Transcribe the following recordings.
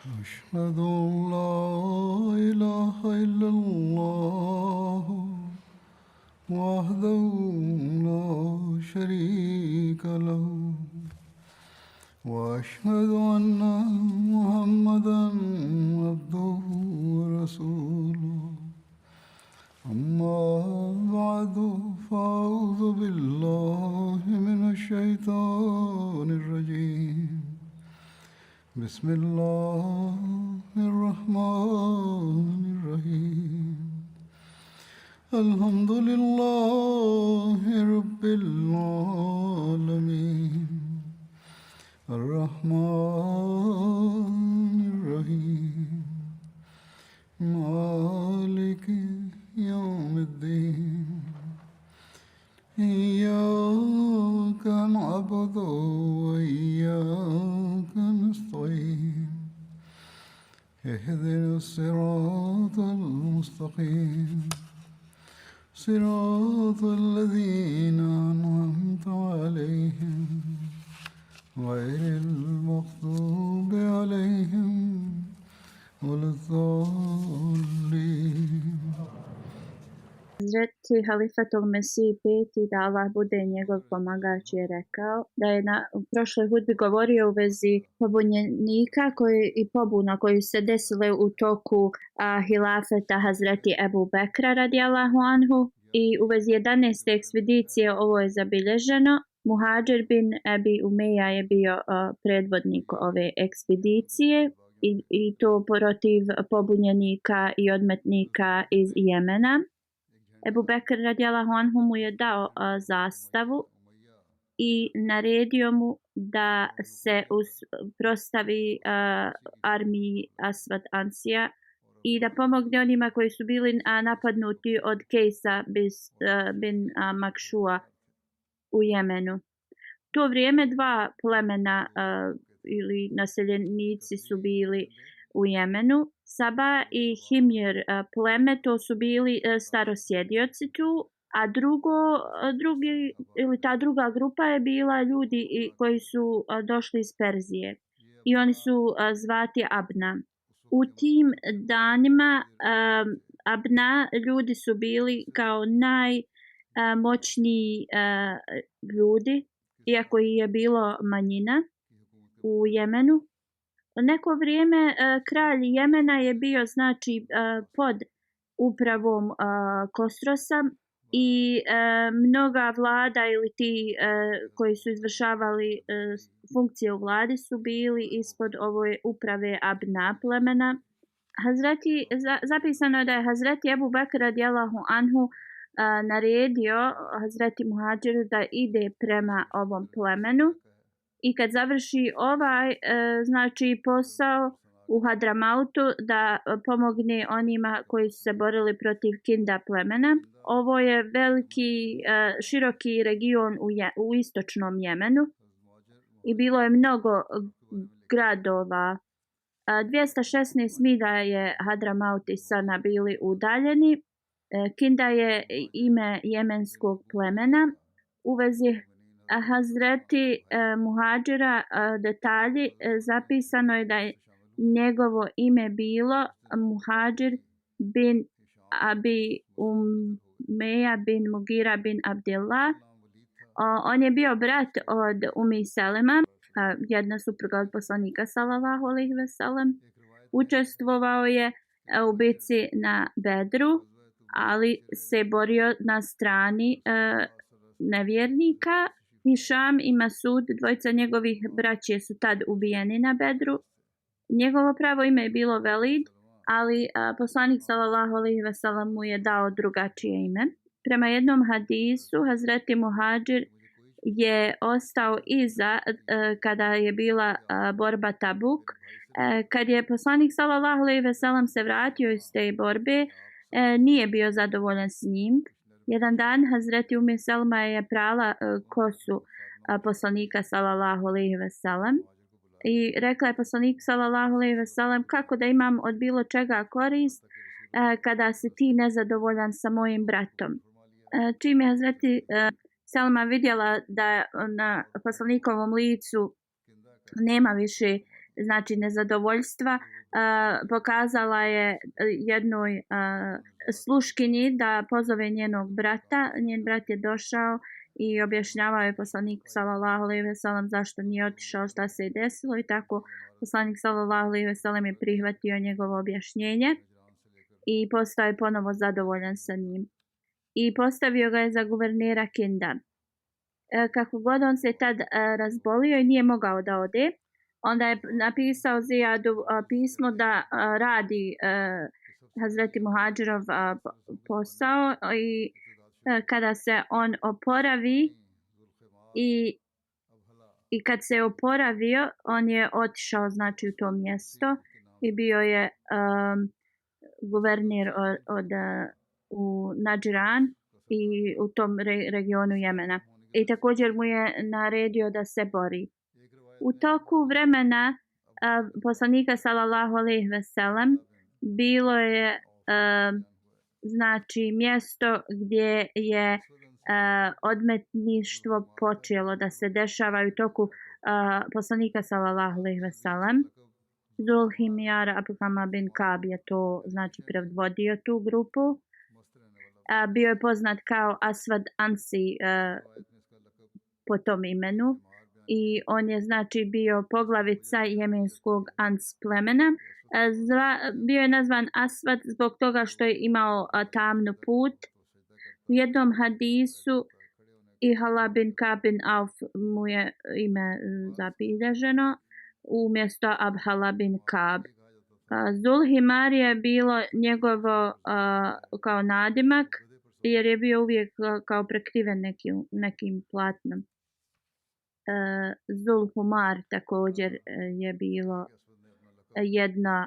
أشهد أن لا إله إلا الله وحده لا شريك له وأشهد أن محمدا عبده ورسوله أما بعد فأعوذ بالله من الشيطان الرجيم بسم الله الرحمن الرحيم الحمد لله رب العالمين الرحمن الرحيم مالك يوم الدين إياك نعبد وإياك نستعين اهدنا الصراط المستقيم صراط الذين أنعمت عليهم غير المغضوب عليهم ولا الضالين. Hazreti Halifatul Mesih peti, da Allah bude njegov pomagač, je rekao da je u prošloj hudbi govorio u vezi pobunjenika i pobuna koji se desile u toku hilafeta Hazreti Ebu Bekra radijallahu anhu, i u vezi 11. ekspedicije ovo je zabilježeno. Muhadžir bin Ebi Umeja je bio predvodnik ove ekspedicije i to protiv pobunjenika i odmetnika iz Jemena. Ebu Bekr radijallahu anhu mu je dao zastavu i naredio mu da se prostavi armiji Asvad Ansija i da pomogne onima koji su bili napadnuti od Kejsa bin Makšua u Jemenu. U to vrijeme dva plemena ili naseljenici su bili u Jemenu. Saba i Himjer pleme, to su bili starosjedioci tu, a ta druga grupa je bila ljudi koji su došli iz Perzije i oni su zvati Abna. U tim danima Abna ljudi su bili kao najmoćniji ljudi, iako ih je bilo manjina u Jemenu. Neko vrijeme kralj Jemena je bio pod upravom Kosrosa i mnoga vlada ili ti koji su izvršavali funkcije u vladi su bili ispod ove uprave Abna plemena. Zapisano je da je Hazreti Ebu Bekr radijallahu anhu naredio Hazreti Muhadžiru da ide prema ovom plemenu. I kad završi posao u Hadramautu, da pomogne onima koji su se borili protiv Kinda plemena. Ovo je veliki, široki region u istočnom Jemenu i bilo je mnogo gradova. 216 milja je Hadramaut i Sana bili udaljeni. Kinda je ime jemenskog plemena. U vezi Hazreti Muhadžira detalji, zapisano je da je njegovo ime bilo Muhadžir bin Abi Umeja bin Mugira bin Abdillah. On je bio brat od Umi Selema, jedna supruga od poslanika sallallahu alejhi ve sellem. Učestvovao je u bitci na Bedru, ali se borio na strani nevjernika. Hišam i Masud, dvojica njegovih braće, su tad ubijeni na Bedru. Njegovo pravo ime je bilo Velid, ali poslanik sallallahu alejhi ve sellem mu je dao drugačije ime. Prema jednom hadisu, Hazreti Muhadžir je ostao iza kada je bila borba Tabuk. Kad je poslanik sallallahu alejhi ve sellem se vratio iz te borbe, nije bio zadovoljan s njim. Jedan dan Hazreti Umi Selma je prala kosu poslanika sallallahu alejhi ve sellem i rekla je poslaniku sallallahu alejhi ve sellem: kako da imam od bilo čega korist kada si ti nezadovoljan sa mojim bratom. Čim je Hazreti Selma vidjela da na poslanikovom licu nema više znači nezadovoljstva, pokazala je jednoj sluškinji da pozove njenog brata. Njen brat je došao i objašnjavao je poslaniku sallallahu alejhi ve sellem zašto nije otišao, šta se je desilo i tako poslanik sallallahu alejhi ve sellem je prihvatio njegovo objašnjenje i postao je ponovo zadovoljan sa njim. I postavio ga je za guvernera Kinda. Kako god on se tad razbolio i nije mogao da ode, onda je napisao Zijadu pismo da radi Hazreti Muhadžirov posao i kada se on oporavi i kad se je oporavio, on je otišao znači u to mjesto i bio je guverner u Nadžiran i u tom regionu Jemena. I također mu je naredio da se bori. U toku vremena poslanika sallallahu alejhi ve sellem bilo je znači mjesto gdje je odmetništvo počelo da se dešava u toku poslanika sallallahu alejhi ve sellem. Zulhimjar Abdulrahman bin Kab je to znači predvodio tu grupu. Bio je poznat kao Aswad Ansi po tom imenu i on je znači bio poglavica jemenskog Ans plemena. Bio je nazvan Aswad zbog toga što je imao tamnu put. U jednom hadisu Ihala bin Kab bin Auf mu je ime zabilježeno umjesto Abhala bin Kab. Zulhimar je bilo njegovo kao nadimak jer je bio uvijek kao prekriven nekim platnom. Zulhumar također je bilo jedna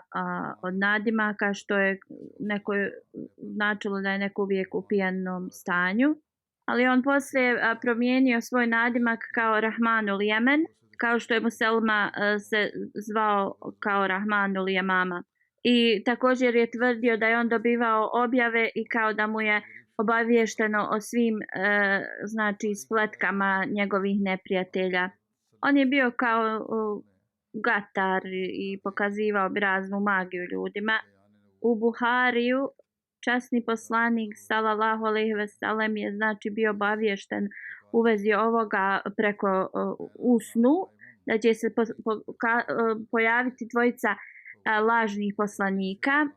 od nadimaka što je neko značilo da je neko uvijek u pijanom stanju. Ali on poslije promijenio svoj nadimak kao Rahmanul Jemen, kao što je Muselma se zvao kao Rahmanul Jemama. I također je tvrdio da je on dobivao objave i kao da mu je obavješteno o svim znači spletkama njegovih neprijatelja. On je bio kao gatar i pokazivao bi raznu magiju ljudima. U Buhariju časni poslanik sallallahu alejhi ve sellem je znači bio obavješten u vezi ovoga preko usnu da će se pojaviti dvojica lažnih poslanika.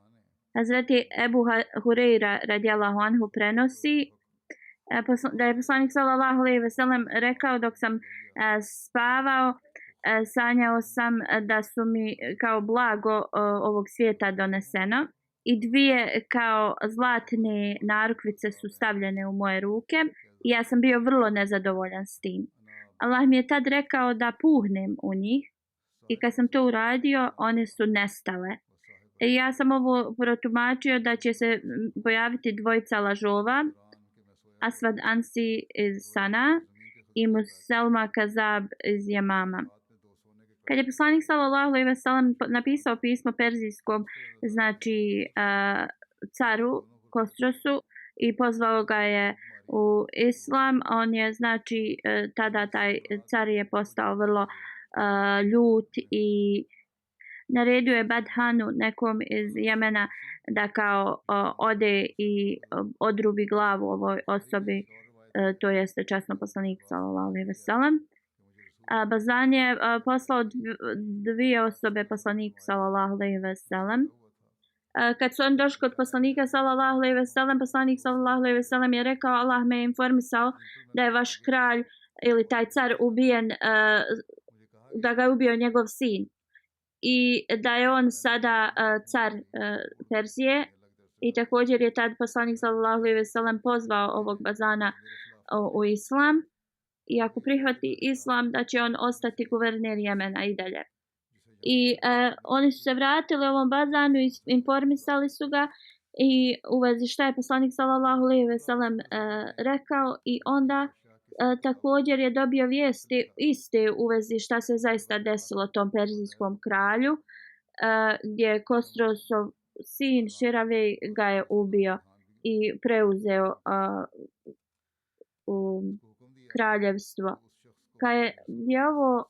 Hazreti Ebu Hureyra radijallahu anhu prenosi da je poslanik sallallahu alejhi ve sellem rekao dok sam spavao, sanjao sam da su mi kao blago ovog svijeta doneseno i dvije kao zlatne narukvice su stavljene u moje ruke i ja sam bio vrlo nezadovoljan s tim. Allah mi je tad rekao da puhnem u njih i kad sam to uradio, one su nestale. I ja sam ovo protumačio da će se pojaviti dvojica lažova, Aswad Ansi iz Sana i Muselma Kazab iz Jemama. Kad je poslanik sallallahu alejhi ve sellem napisao pismo perzijskom znači caru Kostrosu i pozvao ga je u islam, on je znači tada taj car je postao vrlo ljut i naredio je Badhanu nekom iz Jemena da kao ode i odrubi glavu ovoj osobi, to jeste časno poslanik sallallahu alejhi ve sellem. Bazan je poslao dvije osobe poslaniku sallallahu alejhi ve sellem. Kad su oni došli kod poslanika sallallahu alejhi ve sellem, poslanik sallallahu alejhi ve sellem je rekao: Allah me je informisao da je vaš kralj ili taj car ubijen, da ga je ubio njegov sin i da je on sada car Perzije. I također je tad poslanik sallallahu alejhi ve sellem pozvao ovog Bazana u islam i ako prihvati islam da će on ostati guverner Jemena i dalje. I oni su se vratili ovom Bazanu i informisali su ga i u vezi šta je poslanik sallallahu alejhi ve sellem rekao i onda također je dobio vijesti iste u vezi šta se zaista desilo tom perzijskom kralju gdje je Kostrosov sin Širavej ga je ubio i preuzeo kraljevstvo. Kad je ovo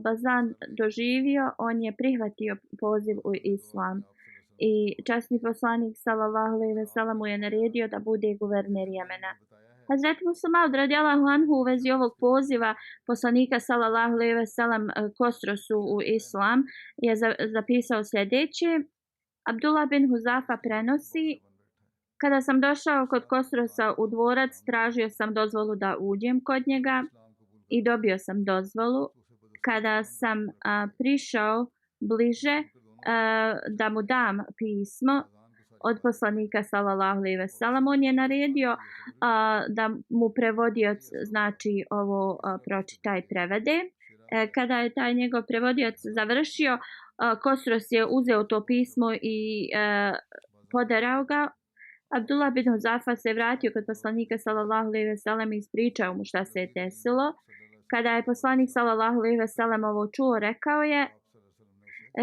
Bazan doživio, on je prihvatio poziv u islam. I časni poslanik sallallahu alejhi ve sellem mu je naredio da bude guverner Jemena. Hazreti Musa Maud radijallahu anhu u vezi ovog poziva poslanika sallallahu alejhi ve sellem Kostrosu u islam je zapisao sljedeće. Abdullah bin Huzafa prenosi: kada sam došao kod Kostrosa u dvorac, tražio sam dozvolu da uđem kod njega i dobio sam dozvolu. Kada sam prišao bliže da mu dam pismo od poslanika sallallahu alejhi ve sellem, on je naredio da mu prevodioc znači ovo pročita i prevede. Kada je taj njegov prevodioc završio, Kosros je uzeo to pismo i podarao ga. Abdullah bin Huzafa se vratio kod poslanika sallallahu alejhi ve sellem i ispričao mu šta se je desilo. Kada je poslanik sallallahu alejhi ve sellem ovo čuo, rekao je: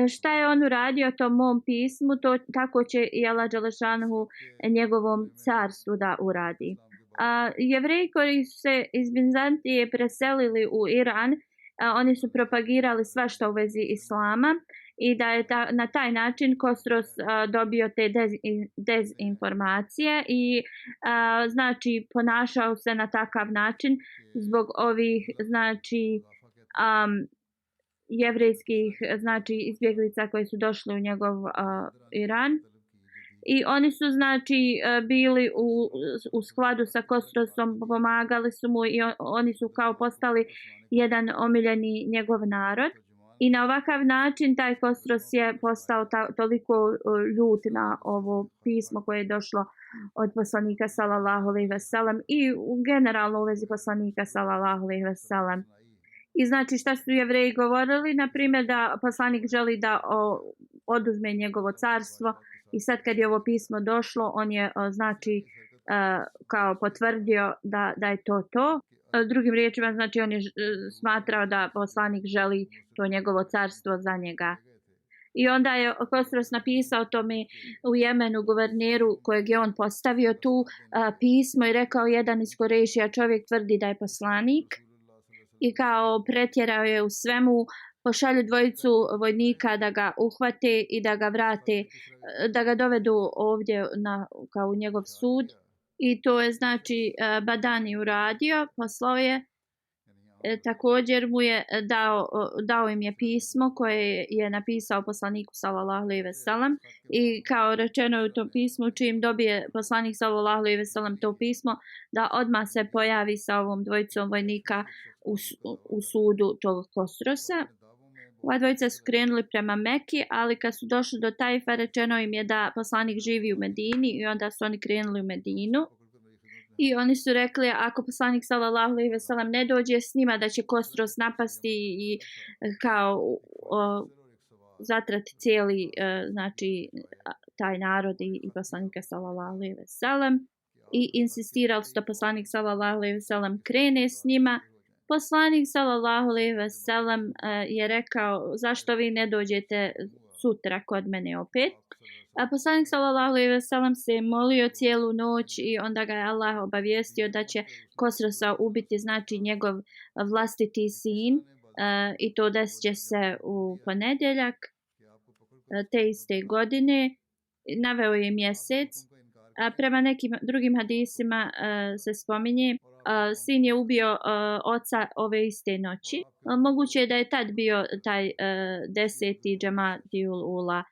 šta je on uradio tom mom pismu, to tako će i Allah dželešanuhu njegovom carstvu da uradi. Jevreji koji su se iz Bizantije preselili u Iran, oni su propagirali svašta u vezi islama i da je na taj način Kosros dobio te dezinformacije i znači ponašao se na takav način zbog ovih znači jevrejskih znači izbjeglica koji su došli u njegov Iran. I oni su znači bili u skladu sa Kostrosom, pomagali su mu i oni su kao postali jedan omiljeni njegov narod. I na ovakav način taj Kosros je postao toliko ljut na ovo pismo koje je došlo od poslanika sallallahu alejhi ve sellem i generalno u vezi poslanika sallallahu alejhi ve sellem. I znači šta su Jevreji govorili, na primjer da poslanik želi da oduzme njegovo carstvo. I sad kad je ovo pismo došlo, on je znači kao potvrdio da je to. Drugim riječima, znači on je smatrao da poslanik želi to njegovo carstvo za njega. I onda je Kosros napisao tome u Jemenu guverneru kojeg je on postavio tu pismo i rekao: jedan iz Korejšija čovjek tvrdi da je poslanik. I kao pretjerao je u svemu, pošalju dvojicu vojnika da ga uhvate i da ga vrate, da ga dovedu ovdje kao u njegov sud. I to je znači Badani uradio, poslao je. Također mu je dao im je pismo koje je napisao poslaniku sallallahu alejhi ve sellem i kao rečeno je u tom pismu, čim dobije poslanik sallallahu alejhi ve sellem to pismo, da odmah se pojavi sa ovom dvojicom vojnika u sudu tog Kostrosa. Ova dvojica su krenuli prema Meki, ali kad su došli do Tajfa, rečeno im je da poslanik živi u Medini i onda su oni krenuli u Medinu. I oni su rekli, ako poslanik sallallahu alejhi ve sellem ne dođe s njima, da će Kosros napasti i kao zatrati cijeli znači taj narod i poslanika sallallahu alejhi ve sellem. I insistirali su da poslanik sallallahu alejhi ve sellem krene s njima. Poslanik sallallahu alejhi ve sellem je rekao: zašto vi ne dođete sutra kod mene opet? A poslanik sallallahu alejhi ve sellem se molio cijelu noć i onda ga je Allah obavijestio da će Kosrosa ubiti znači njegov vlastiti sin i to desit će se u ponedjeljak te iste godine. Naveo je mjesec. Prema nekim drugim hadisima se spominje sin je ubio oca ove iste noći. Moguće je da je tad bio taj 10. Džemadil Ula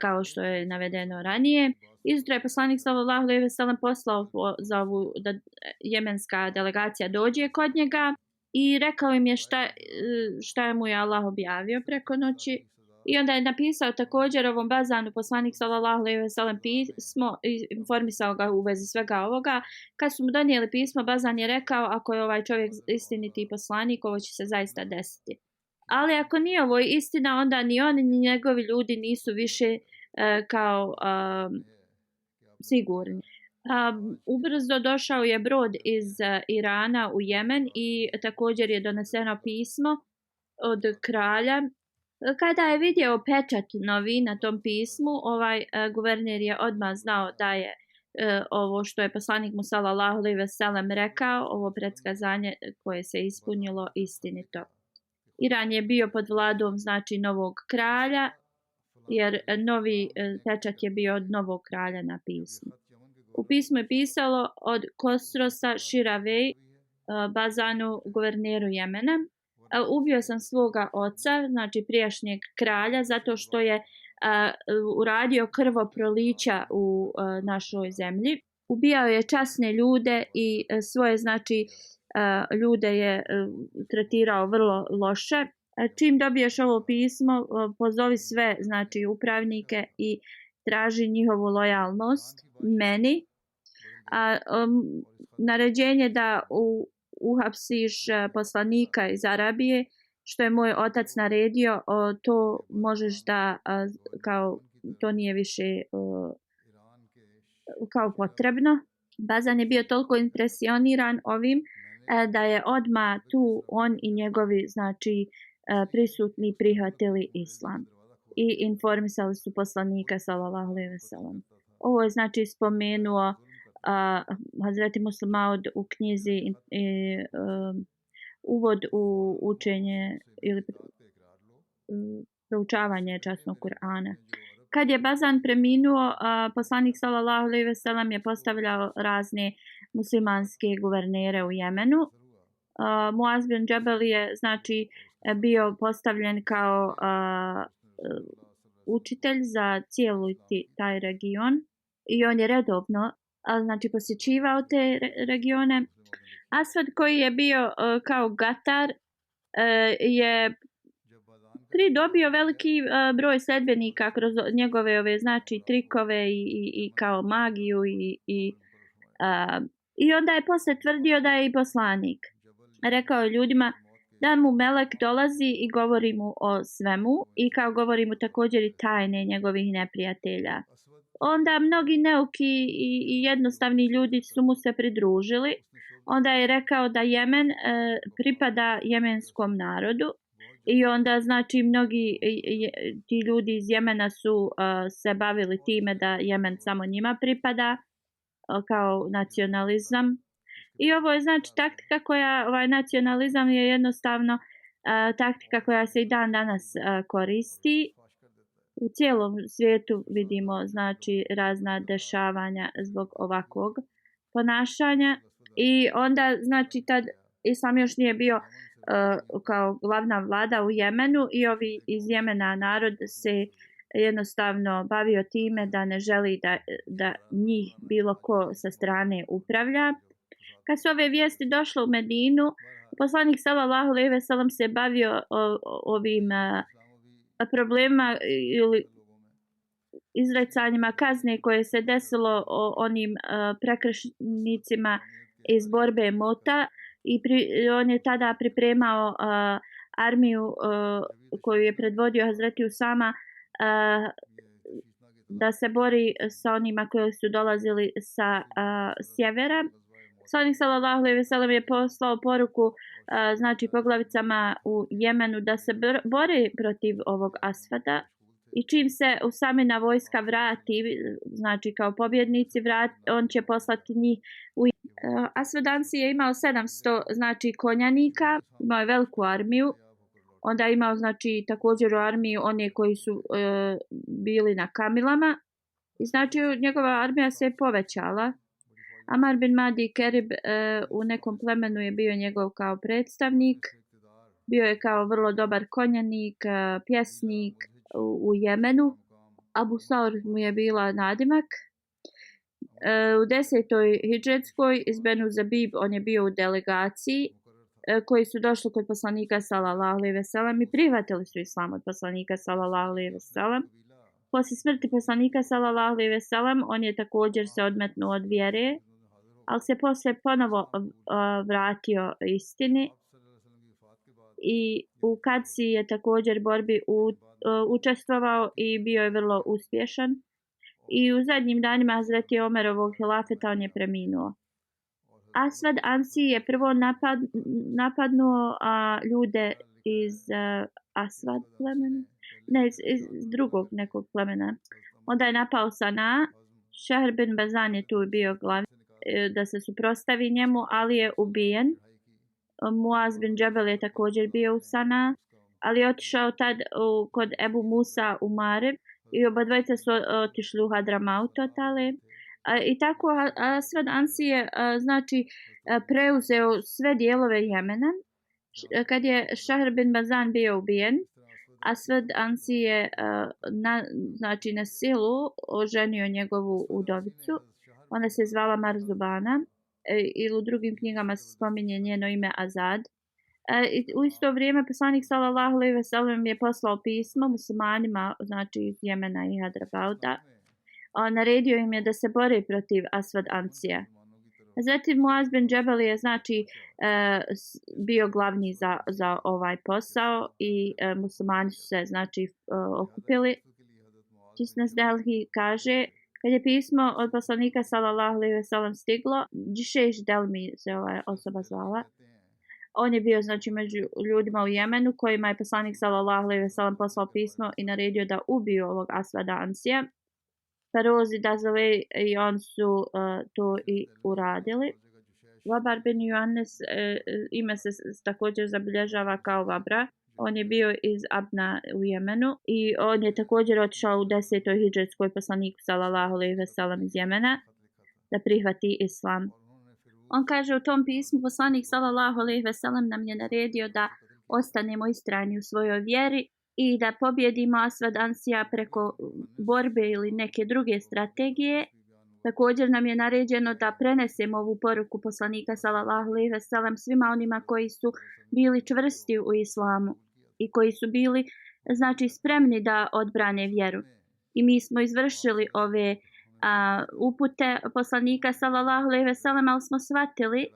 kao što je navedeno ranije. Izutra je poslanik sallallahu alejhi ve sellem poslao za ovu da jemenska delegacija dođe kod njega i rekao im je šta mu je Allah objavio preko noći. I onda je napisao također ovom Bazanu poslanik sallallahu alejhi ve sellem pismo i informisao ga u vezi svega ovoga. Kad su mu donijeli pismo, Bazan je rekao: ako je ovaj čovjek istiniti poslanik, ovo će se zaista desiti. Ali ako nije ovo istina, onda ni oni ni njegovi ljudi nisu više kao sigurni. Ubrzo došao je brod iz Irana u Jemen i također je doneseno pismo od kralja. Kada je vidio pečat novi na tom pismu, ovaj guverner je odmah znao da je ovo što je poslanik mu sallallahu alejhi ve sellem rekao, ovo predskazanje koje se ispunilo istinito. Iran je bio pod vladom znači novog kralja, jer novi pečat je bio od novog kralja na pismu. U pismu je pisalo od Kosrosa Širavej, Bazanu, guverneru Jemena. Ubio sam svoga oca, znači prijašnjeg kralja, zato što je uradio krvoprolića u našoj zemlji. Ubijao je časne ljude i svoje znači ljude je tretirao vrlo loše. Čim dobiješ ovo pismo, pozovi sve znači upravnike i traži njihovu lojalnost meni. Naređenje da uhapsiš poslanika iz Arabije, što je moj otac naredio, to možeš da, kao to nije više kao potrebno. Bazan je bio toliko impresioniran ovim da je odmah tu on i njegovi znači prisutni prihvatili islam i informisali su poslanika sallallahu alejhi ve sellem. Ovo je znači spomenuo Hazreti Muslim Maud u knjizi Uvod u učenje ili proučavanje časnog Kur'ana. Kad je Bazan preminuo, poslanik sallallahu alejhi ve sellem je postavljao razne muslimanske guvernere u Jemenu. Muaz bin Džabel je znači bio postavljen kao učitelj za cijeli taj region i on je redovno znači posjećivao te regione. Asvad koji je bio kao gatar je pridobio veliki broj sledbenika kroz njegove ove znači trikove i kao magiju i onda je posle tvrdio da je i poslanik. Rekao je ljudima da mu melek dolazi i govori mu o svemu i kao govori mu također i tajne njegovih neprijatelja. Onda mnogi neuki i jednostavni ljudi su mu se pridružili. Onda je rekao da Jemen pripada jemenskom narodu i onda znači mnogi ti ljudi iz Jemena su se bavili time da Jemen samo njima pripada kao nacionalizam. I ovo je znači taktika koja, ovaj nacionalizam je jednostavno taktika koja se i dan danas koristi. U cijelom svijetu vidimo znači razna dešavanja zbog ovakvog ponašanja i onda znači tad islam još nije bio kao glavna vlada u Jemenu i ovi iz Jemena narod se jednostavno bavio time da ne želi da njih bilo ko sa strane upravlja. Kad su ove vijesti došle u Medinu, poslanik sallallahu alejhi ve sellem se bavio ovim problema ili izrecanjima kazne koje se desilo onim prekršnicima iz borbe Mota i on je tada pripremao armiju koju je predvodio Hazreti Usama da se bori sa onima koji su dolazili sa sjevera. Poslanik sallallahu alejhi ve sellem je poslao poruku znači poglavicama u Jemenu da se bore protiv ovog Asvada i čim se Usamina vojska vrati, znači kao pobjednici on će poslati njih u Asvad Ansi je imao 700 znači konjanika, imao je veliku armiju. Onda je imao znači također u armiji one koji su bili na kamilama i znači njegova armija se je povećala. Amar bin Madi Kerib u nekom plemenu je bio njegov kao predstavnik. Bio je kao vrlo dobar konjanik, pjesnik u Jemenu. Abu Saur mu je bila nadimak. U 10. hidžretskoj iz Benu Zabib on je bio u delegaciji koji su došli kod poslanika sallallahu alejhi ve sellem i prihvatili su islam od poslanika sallallahu alejhi ve sellem. Poslije smrti poslanika sallallahu alejhi ve sellem on je također se odmetnuo od vjere, ali se poslije ponovo vratio istini i u Kadsi je također borbi učestvovao i bio je vrlo uspješan. I u zadnjim danima Hazreti Omerovog hilafeta on je preminuo. Asvad Ansi je prvo napadnuo ljude iz Asvad plemena, ne iz drugog nekog plemena. Onda je napao Sana, Šehr bin Bazan je tu bio glavni da se suprotstavi njemu, ali je ubijen. Muaz bin Džebel je također bio u Sana, ali je otišao tad kod Ebu Musa u Marib i obadvojica su otišli u Hadramaut otale. I tako Asvad Ansi je znači preuzeo sve dijelove Jemena. Kad je Šehr bin Bazan bio ubijen, Asvad Ansi je znači na silu oženio njegovu udovicu. Ona se zvala Marzubana ili u drugim knjigama se spominje njeno ime Azad. U isto vrijeme poslanik sallallahu alejhi ve sellem je poslao pismo muslimanima, znači iz Jemena i Hadrabauta. Naredio im je da se bore protiv Asvad Ansija. Zatim Muaz bin Džebel je znači bio glavni za ovaj posao i muslimani su se znači okupili. Čisnes Delhi kaže, kad je pismo od poslanika sallallahu alejhi ve sellem stiglo, Džišeš Delmi se ova osoba zvala. On je bio znači među ljudima u Jemenu kojima je poslanik sallallahu alejhi ve sellem poslao pismo i naredio da ubiju ovog Asvada Ansija. Ferozi Dazove i on su to i uradili. Vabar bin Joannes ime se također zabilježava kao Vabra. On je bio iz Abna u Jemenu i on je također otišao u 10. hidžetskoj poslaniku sallallahu alejhi ve sellem iz Jemena da prihvati islam. On kaže u tom pismu poslanik sallallahu alejhi ve sellem nam je naredio da ostanemo istrajni u svojoj vjeri i da pobjedimo Asvad Ansija preko borbe ili neke druge strategije. Također nam je naređeno da prenesemo ovu poruku poslanika sallallahu alejhi ve sellem svima onima koji su bili čvrsti u islamu i koji su bili znači spremni da odbrane vjeru. I mi smo izvršili ove upute poslanika sallallahu alejhi ve sellem, ali smo shvatili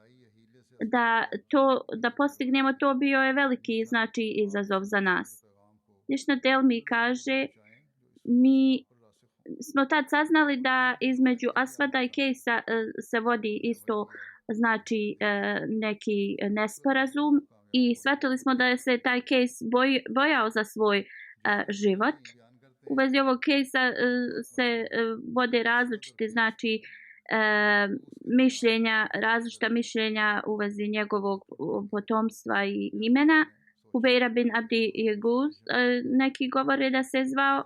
da postignemo to bio je veliki znači izazov za nas. Ništa Delmi kaže, mi smo tad saznali da između Asvada i Kejsa se vodi isto znači neki nesporazum i shvatili smo da se taj Kejs bojao za svoj život. U vezi ovog Kejsa se vode različite znači različita mišljenja u vezi njegovog potomstva i imena. Hubeira bin Abdi Jeguz, neki govore da se zvao,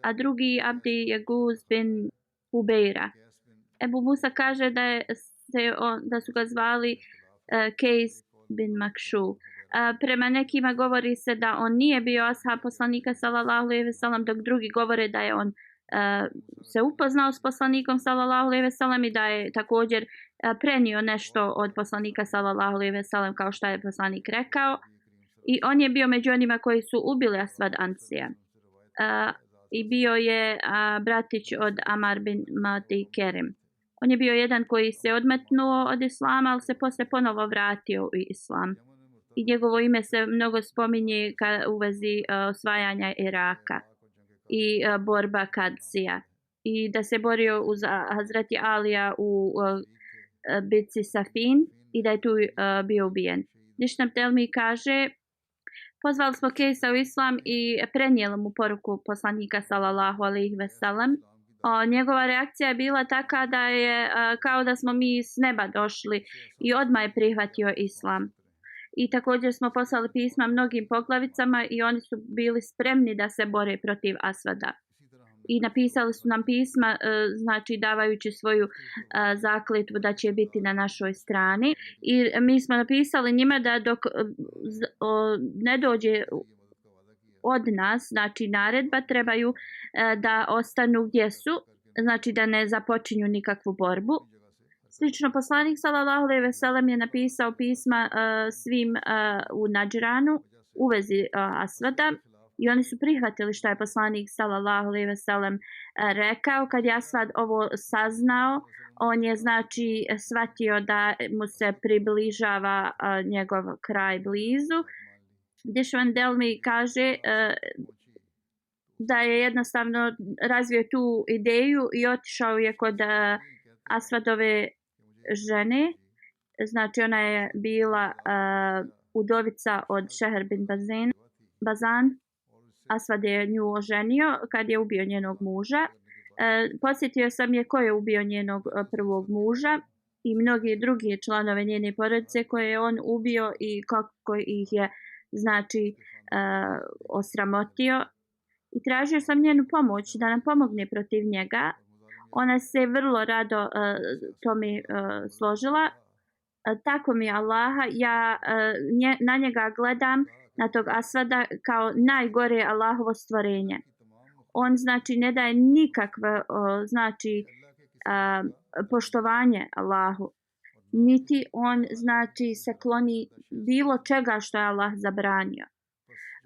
a drugi Abdi Jeguz bin Hubeira. Ebu Musa kaže da su ga zvali Kejs bin Makšu. Prema nekima govori se da on nije bio ashab poslanika sallallahu alejhi ve sellem, dok drugi govore da je on se upoznao s poslanikom sallallahu alejhi ve sellem i da je također prenio nešto od poslanika sallallahu alejhi ve sellem kao što je poslanik rekao. I on je bio među onima koji su ubili Asvad Ansija. I bio je bratić od Amar bin Mati Kerim. On je bio jedan koji se odmetnuo od islama, ali se poslije ponovo vratio u islam. I njegovo ime se mnogo spominje u vezi osvajanja Iraka i borba Kadsija. I da se borio uz Hazreti Alija u bitci Safin i da je tu bio ubijen. Nišnam Telmi kaže, pozvali smo Kejsa u islam i prenijeli mu poruku poslanika sallallahu alejhi ve sellem. Njegova reakcija je bila taka da je kao da smo mi s neba došli i odmah je prihvatio islam. I također smo poslali pisma mnogim poglavicama i oni su bili spremni da se bore protiv Asvada. I napisali su nam pisma, znači davajući svoju zakletvu da će biti na našoj strani. I mi smo napisali njima da dok ne dođe od nas, znači naredba, trebaju da ostanu gdje su, znači da ne započinju nikakvu borbu. Slično poslanik sallallahu alejhi ve sellem je napisao pisma svim u Nadžranu u vezi Asvada. I oni su prihvatili što je poslanik sallallahu alejhi ve sellem rekao. Kad je Asvad ovo saznao, on je znači shvatio da mu se približava njegov kraj blizu. Dešvan Delmi kaže da je jednostavno razvio tu ideju i otišao je kod Asvadove žene. Znači ona je bila udovica od Šehr bin Bazan. Asvad je nju oženio kad je ubio njenog muža Podsjetio sam je ko je ubio njenog prvog muža i mnogi drugi članove njene porodice koje je on ubio i kako ih je znači osramotio. I tražio sam njenu pomoć da nam pomogne protiv njega. Ona se vrlo rado tome složila. Tako mi Allaha, ja na njega gledam, na tog Asvada, kao najgore Allahovo stvorenje. On znači ne daje nikakve znači poštovanje Allahu, niti on znači se kloni bilo čega što je Allah zabranio.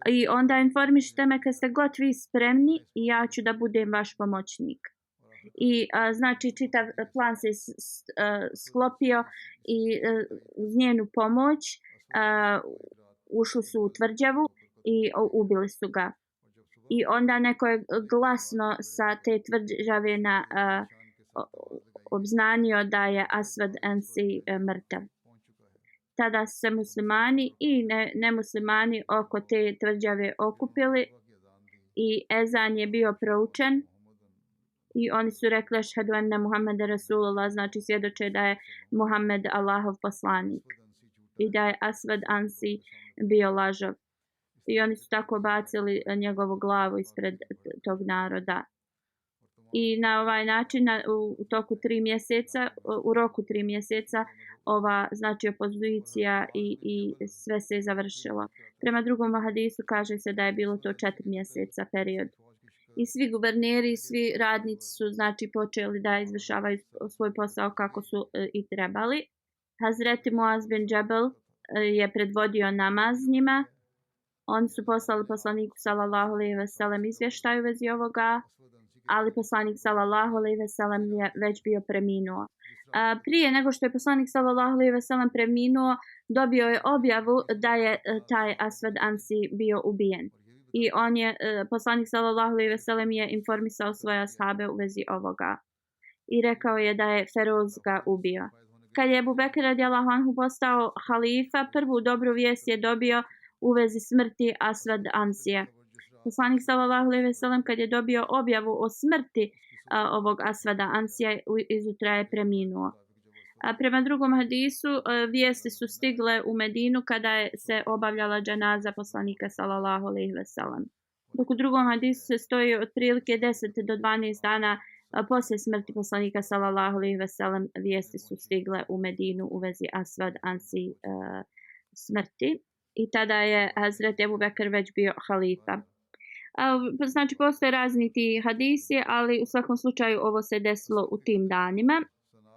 I onda informišite me kad ste god vi spremni i ja ću da budem vaš pomoćnik. I znači čitav plan se sklopio i uz njenu pomoć ušli su u tvrđavu i ubili su ga. I onda neko je glasno sa te tvrđave obznanio da je Asvad Ansi mrtav. Tada su se muslimani i nemuslimani oko te tvrđave okupili i ezan je bio proučen i oni su rekli ašhadu enne Muhammeda Rasulullah, znači svjedoče da je Muhammed Allahov poslanik i da je Asvad Ansi bio lažov. I oni su tako bacili njegovu glavu ispred tog naroda. I na ovaj način u toku 3 mjeseca, u roku 3 mjeseca, ova znači opozicija i sve se je završilo. Prema drugom hadisu kaže se da je bilo to 4 mjeseca period. I svi guverneri, svi radnici su znači počeli da izvršavaju svoj posao kako su i trebali. Hazreti Muaz bin Džabel je predvodio namaz njima. Oni su poslali poslaniku sallallahu alejhi ve sellem izvještaj u vezi ovoga, ali poslanik sallallahu alejhi ve sellem je već bio preminuo. Prije nego što je poslanik sallallahu alejhi ve sellem preminuo, dobio je objavu da je taj Asvad Ansi bio ubijen. I on je, poslanik sallallahu alejhi ve sellem je informisao svoje ashabe u vezi ovoga. I rekao je da je Feroz ga ubio. Kad je Ebu Bekr radijallahu anhu postao halifa, prvu dobru vijest je dobio u vezi smrti Asvad Ansije. Poslanik sallallahu alejhi ve sellem kad je dobio objavu o smrti ovog Asvada Ansija, izutra je preminuo. Prema drugom hadisu, vijesti su stigle u Medinu kada je se obavljala dženaza poslanika sallallahu alejhi ve sellem. Dok u drugom hadisu se stoji otprilike 10 do 12 dana poslije smrti poslanika sallallahu alejhi ve sellem, vijesti su stigle u Medinu u vezi Asvad Ansi smrti. I tada je Hazret Ebu Bekr već bio halifa. Znači postoje razni ti hadisi, ali u svakom slučaju ovo se desilo u tim danima,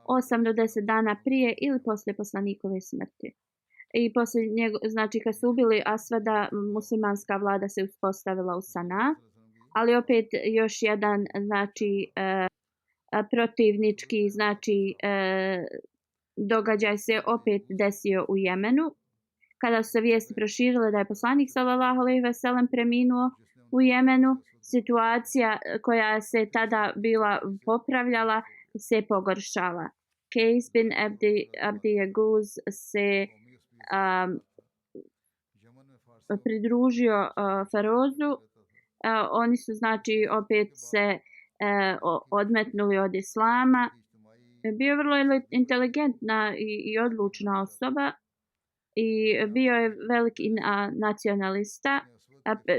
8 do 10 dana prije ili poslije poslanikove smrti. I poslije njega, znači kad su ubili Asvada, muslimanska vlada se uspostavila u Sana, ali opet još jedan znači protivnički znači događaj se opet desio u Jemenu. Kada su se vijesti proširile da je poslanik sallallahu alejhi ve sellem preminuo u Jemenu, situacija koja se tada bila popravljala se pogoršala. Kejs bin Abdi Jaguz se pridružio Ferozu. Oni su znači opet se odmetnuli od islama. Bio vrlo inteligentna i odlučna osoba i bio je veliki nacionalista.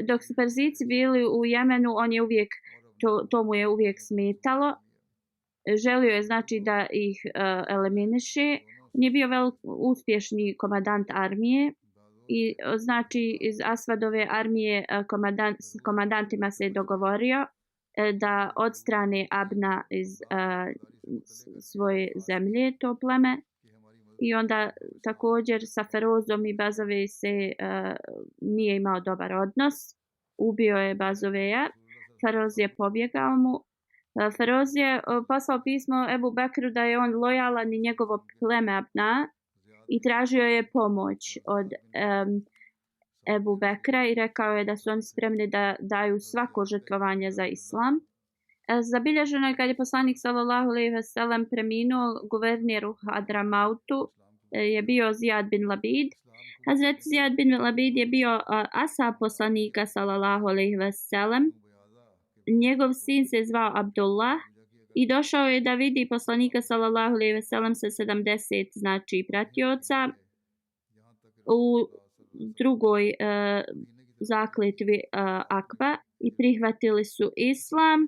Dok su Perzici bili u Jemenu, on je uvijek, to mu je uvijek smetalo. Želio je znači da ih eliminiše. On je bio uspješni komandant armije i znači iz Asvadove armije s komandantima se je dogovorio da odstrane Abna iz svoje zemlje, to pleme. I onda također sa Ferozom i Bazove se nije imao dobar odnos. Ubio je Bazoveja. Feroz je pobjegao mu. Feroz je poslao pismo Ebu Bekru da je on lojalan i njegovo pleme Abna i tražio je pomoć od Ebu Bekra i rekao je da su oni spremni da daju svako žrtvovanje za islam. Zabilježeno je kad je poslanik sallallahu alejhi ve sellem preminuo, guverner u Hadramautu je bio Zijad bin Labid. Hazret Zijad bin Labid je bio ashab poslanika sallallahu alejhi ve sellem njegov sin se zvao Abdullah i došao je da vidi poslanika sallallahu alejhi ve sellem sa 70 znači pratioca u drugoj zakletvi Akba i prihvatili su islam.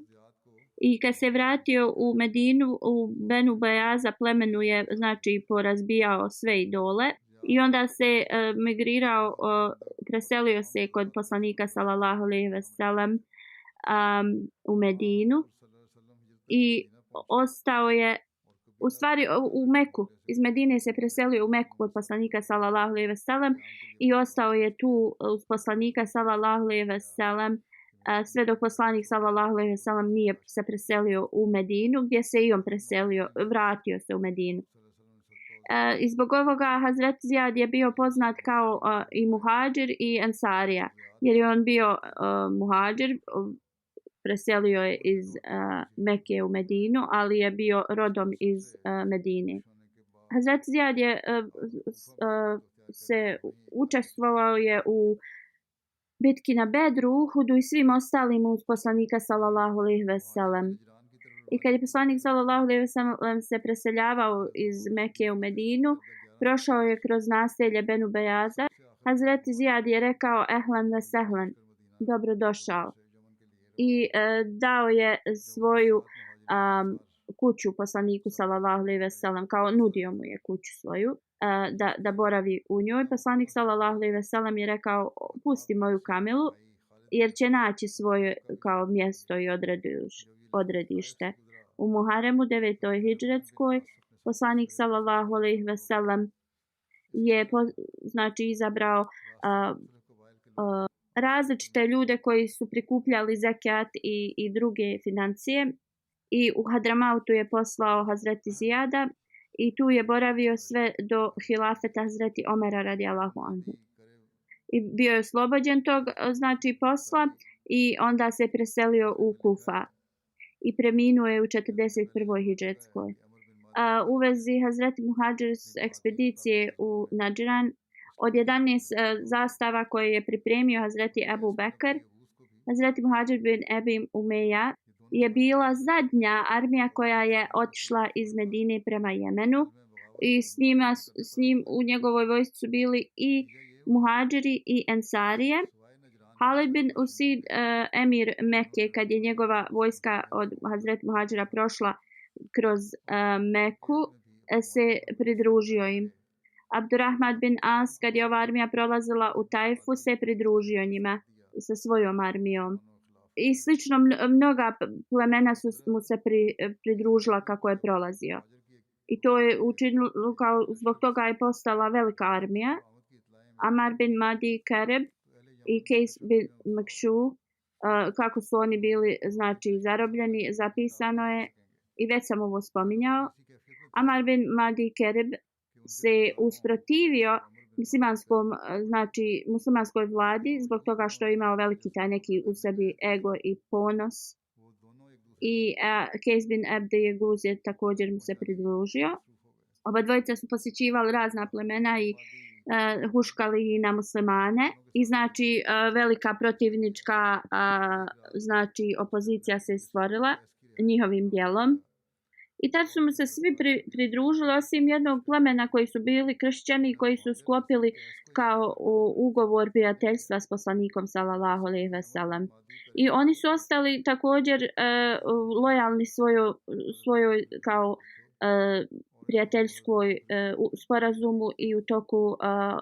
I kad se vratio u Medinu, u Benu Bajaza plemenu je znači porazbijao sve idole i onda se migrirao, preselio se kod poslanika sallallahu alejhi ve sellem u Medinu i ostao je u stvari u Meku. Iz Medine se preselio u Meku kod poslanika sallallahu alejhi ve sellem i ostao je tu uz poslanika sallallahu alejhi ve sellem sve dok poslanik sallallahu alejhi ve sellem nije se preselio u Medinu, gdje se i on preselio, vratio se u Medinu. I zbog ovoga Hazret Zijad je bio poznat kao i muhadžir i ensarija, jer je on bio muhadžir, preselio je iz Mekke u Medinu, ali je bio rodom iz Medine. Hazret Zijad je se učestvovao je u bitki na Bedru, Uhudu i svim ostalim uz poslanika sallallahu alejhi ve sellem. I kad je poslanik sallallahu alejhi ve sellem se preseljavao iz Mekke u Medinu, prošao je kroz naselje Benu Bejaza. Hazret Zijad je rekao ehlan ve sehlan, dobrodošao. I dao je svoju kuću poslaniku sallallahu alejhi ve sellem, kao nudio mu je kuću svoju da boravi u njoj. Poslanik sallallahu alejhi ve sellem je rekao pusti moju kamilu jer će naći svoje kao mjesto i odredište. U Muharemu 9. hidžretskoj poslanik sallallahu alejhi ve sellem je znači izabrao različite ljude koji su prikupljali zekat i druge financije i u Hadramautu je poslao Hazreti Zijada i tu je boravio sve do hilafeta Hazreti Omera radijallahu anhu. I bio je oslobođen tog znači posla i onda se preselio u Kufa i preminuo je u 41. hidžretskoj. U vezi Hazreti Muhadžir ekspedicije u Nadžran, od 11 zastava koje je pripremio Hazreti Ebu Bekr, Hazreti Muhadžir bin Ebi Umeja je bila zadnja armija koja je otišla iz Medine prema Jemenu i s njim u njegovoj vojsci su bili i muhadžiri i ensarije. Halid bin Usid, emir Mekke, kad je njegova vojska od Hazreti Muhadžira prošla kroz Meku, se pridružio im. Abdurrahman bin As, kad je ova armija prolazila u Tajfu, se pridružio njima sa svojom armijom. I slično mnoga plemena su mu se pridružila kako je prolazio. I to je učinilo, zbog toga je postala velika armija. Amar bin Madi Kareb i Kejs bin Mekšu, kako su oni bili znači zarobljeni, zapisano je i već sam ovo spominjao. Amar bin Madi Kareb se usprotivio muslimanskoj vladi zbog toga što je imao veliki taj neki u sebi ego i ponos. I Kejs bin Abde Jeguz je također mu se pridružio. Oba dvojica su posjećivali razna plemena i huškali na muslimane i znači velika protivnička znači opozicija se stvorila njihovim djelom. I tad su mu se svi pridružili osim jednog plemena koji su bili kršćani i koji su sklopili kao ugovor prijateljstva s poslanikom sallallahu alejhi ve sellem. I oni su ostali također lojalni svojoj kao prijateljskoj sporazumu i u toku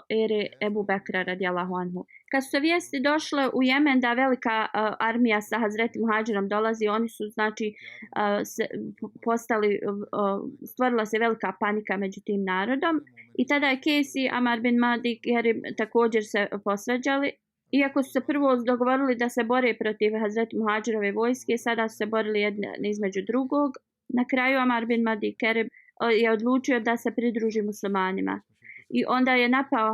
ere Ebu Bekra radijallahu anhu. Kad su se vijesti došle u Jemen da velika armija sa Hazreti Muhadžirom dolazi, oni su znači stvorila se velika panika među tim narodom i tada je Kejs i Amar bin Madi Karib također se posvađali. Iako su se prvo dogovorili da se bore protiv Hazreti Muhadžirove vojske, sada su se borili jedan između drugog. Na kraju Amar bin Madi Karib je odlučio da se pridruži muslimanima. I onda je napao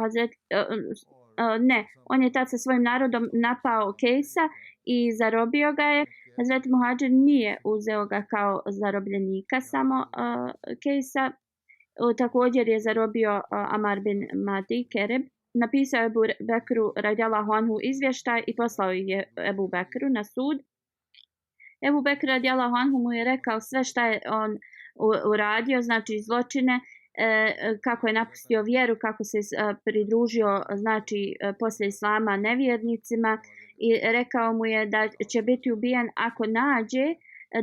on je tad sa svojim narodom napao Kejsa i zarobio ga je. Hazret Muhadžir nije uzeo ga kao zarobljenika samo Kejsa. Također je zarobio Amar bin Madi Karib. Napisao je Ebu Bekru radijallahu anhu izvještaj i poslao je Ebu Bekru na sud. Ebu Bekr radijallahu anhu mu je rekao sve šta je on uradio, znači zločine, kako je napustio vjeru, kako se pridružio znači poslije islama nevjernicima i rekao mu je da će biti ubijen ako nađe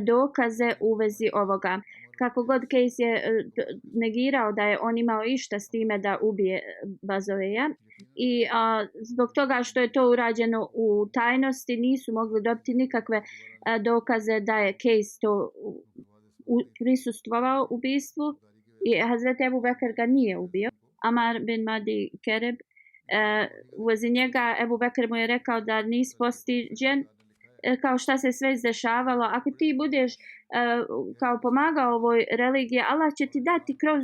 dokaze u vezi ovoga. Kako god Case je negirao da je on imao išta s time da ubije Bazoveja i zbog toga što je to urađeno u tajnosti nisu mogli dobiti nikakve dokaze da je Case to prisustvovao ubistvu i Hazreti Ebu Bekr ga nije ubio. Amar bin Madi Kereb u vezi njega Ebu Bekr mu je rekao da nisi postiđen kao šta se sve izdešavalo. Ako ti budeš kao pomagao ovoj religiji, Allah će ti dati kroz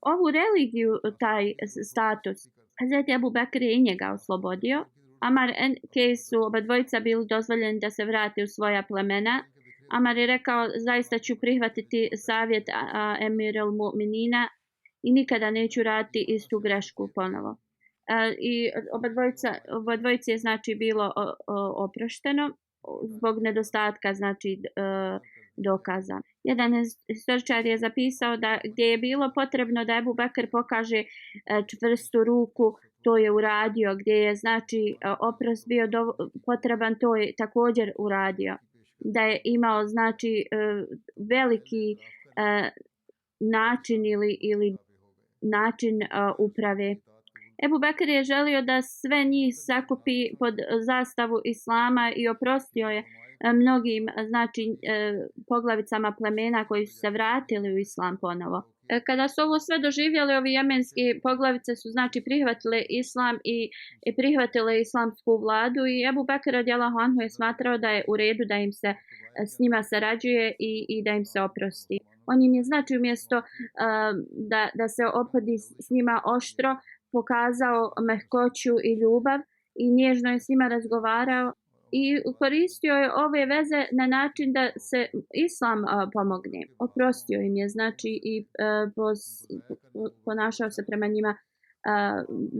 ovu religiju taj status. Hazreti Ebu Bekr je i njega oslobodio. Amar i Case su oba dvojica bili dozvoljeni da se vrate u svoja plemena. Amar je rekao, zaista ću prihvatiti savjet Emir al-Mu'minina i nikada neću raditi istu grešku ponovo. I oba dvojici je znači bilo oprošteno zbog nedostatka znači dokaza. Jedan historičar je zapisao da gdje je bilo potrebno da Ebu Bekr pokaže čvrstu ruku, to je uradio, gdje je znači oprost bio potreban, to je također uradio. Da je imao znači veliki način ili način uprave. Ebu Bekr je želio da sve njih sakupi pod zastavu islama i oprostio je mnogim znači poglavicama plemena koji su se vratili u islam ponovo. Kada su ovo sve doživjeli, ovi jemenski poglavice su znači prihvatile islam i prihvatile islamsku vladu i Ebu Bekr radijallahu anhu je smatrao da je u redu da im se s njima sarađuje i da im se oprosti. On im je znači umjesto da se ophodi s njima oštro, pokazao mehkoću i ljubav i nježno je s njima razgovarao i koristio je ove veze na način da se islam pomogne. Oprostio im je znači i ponašao se prema njima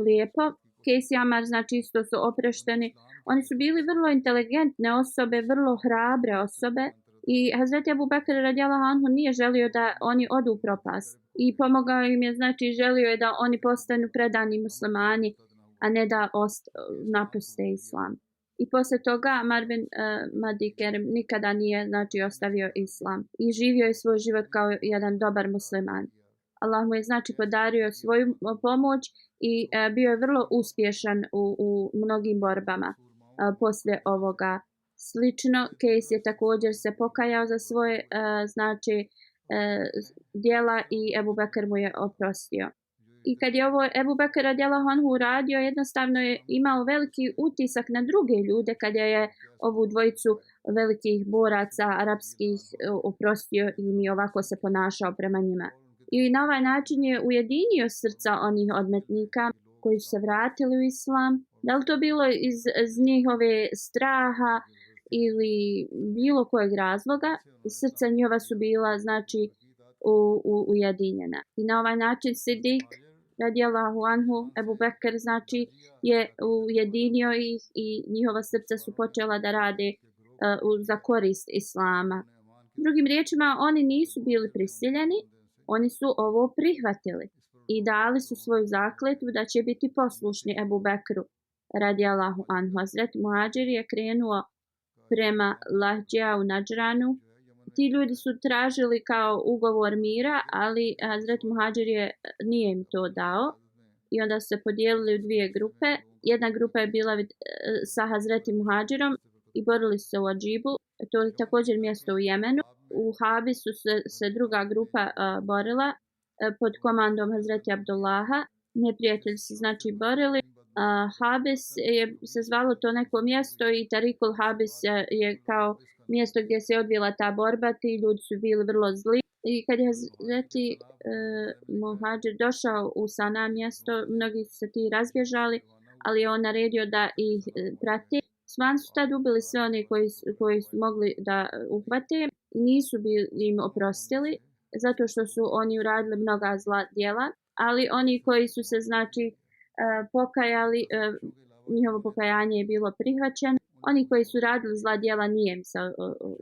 lijepo. Case i Amar znači isto su oprošteni. Oni su bili vrlo inteligentne osobe, vrlo hrabre osobe i Hazreti Ebu Bekr radijallahu anhu nije želio da oni odu u propast. I pomogao im je, znači želio je da oni postanu predani muslimani, a ne da napuste islam. I poslije toga Amar bin Madi Kerem nikada nije znači ostavio islam i živio je svoj život kao jedan dobar musliman. Allah mu je znači podario svoju pomoć i bio je vrlo uspješan u mnogim borbama poslije ovoga. Slično, Case je također se pokajao za svoje znači djela i Ebu Bekr mu je oprostio. I kad je ovo Ebu Bekr radijallahu anhu uradio, jednostavno je imao veliki utisak na druge ljude kada je ovu dvojicu velikih boraca arapskih oprostio i ovako se ponašao prema njima. I na ovaj način je ujedinio srca onih odmetnika koji su se vratili u islam. Da li to bilo iz njihove straha ili bilo kojeg razloga, srca njihova su bila znači ujedinjena. I na ovaj način Sidik radijallahu anhu, Ebu Bekr znači je ujedinio ih i njihova srca su počela da rade za korist islama. Drugim riječima, oni nisu bili prisiljeni, oni su ovo prihvatili i dali su svoju zakletvu da će biti poslušni Ebu Bekru radijallahu anhu. Hazret Muhađir je krenuo prema Lahđa u Nadžranu. Ti ljudi su tražili kao ugovor mira, ali Hazret Muhađir nije im to dao i onda su se podijelili u dvije grupe. Jedna grupa je bila sa Hazretim Muhađirom i borili su se u Adžibu, to je također mjesto u Jemenu. U Habisu se druga grupa borila pod komandom Hazreti Abdullaha. Neprijatelji se znači borili. Habis se zvalo to neko mjesto i Tarikul Habis je kao mjesto gdje se odvila ta borba. Ti ljudi su bili vrlo zli i kad je Hazreti Muhađir došao u Sana mjesto, mnogi su se ti razbježali, ali je on naredio da ih prate. Svan su tad ubili sve oni koji su mogli da uhvate i nisu bili im oprostili zato što su oni uradili mnoga zla djela, ali oni koji su se znači pokajali, njihovo pokajanje je bilo prihvaćeno Oni koji su radili zla djela nije im se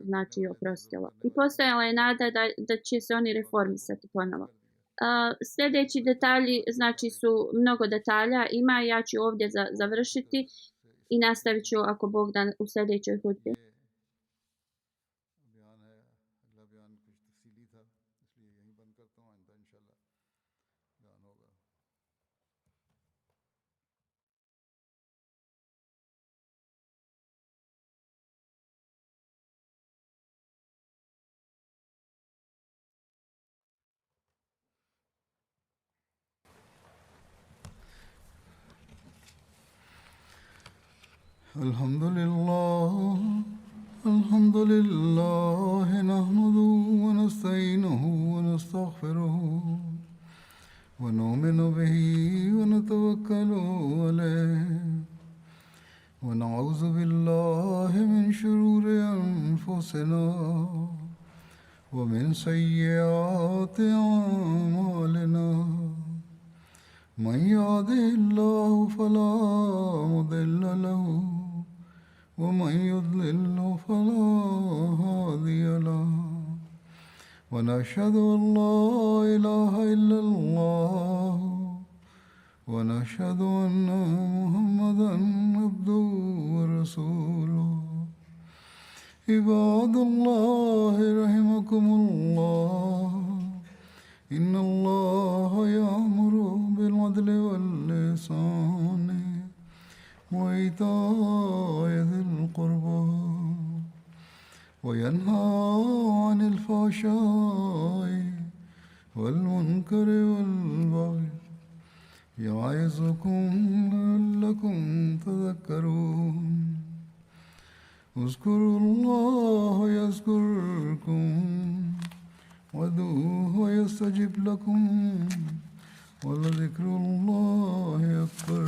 znači oprostilo. I postojala je nada da će se oni reformisati ponovo. Sljedeći detalji, znači su mnogo detalja ima, ja ću ovdje završiti i nastavit ću ako Bog da u sljedećoj hudbi. الحمد لله نحمده ونستعينه ونستغفره ونؤمن به ونتوكل عليه ونعوذ بالله من شرور أنفسنا ومن سيئات أعمالنا من يهده الله فلا مضل له ومن يضلل فلا هادي له ونشهد أن لا إله إلا الله ونشهد أن محمدا عبده ورسوله عباد الله رحمكم الله إن الله يأمر بالعدل والإحسان وإيتاء ذي القربى وينهى عن الفحشاء والمنكر والبغي يعظكم لعلكم تذكرون اذكروا الله يذكركم وادعوه يستجب لكم ولذكر الله أكبر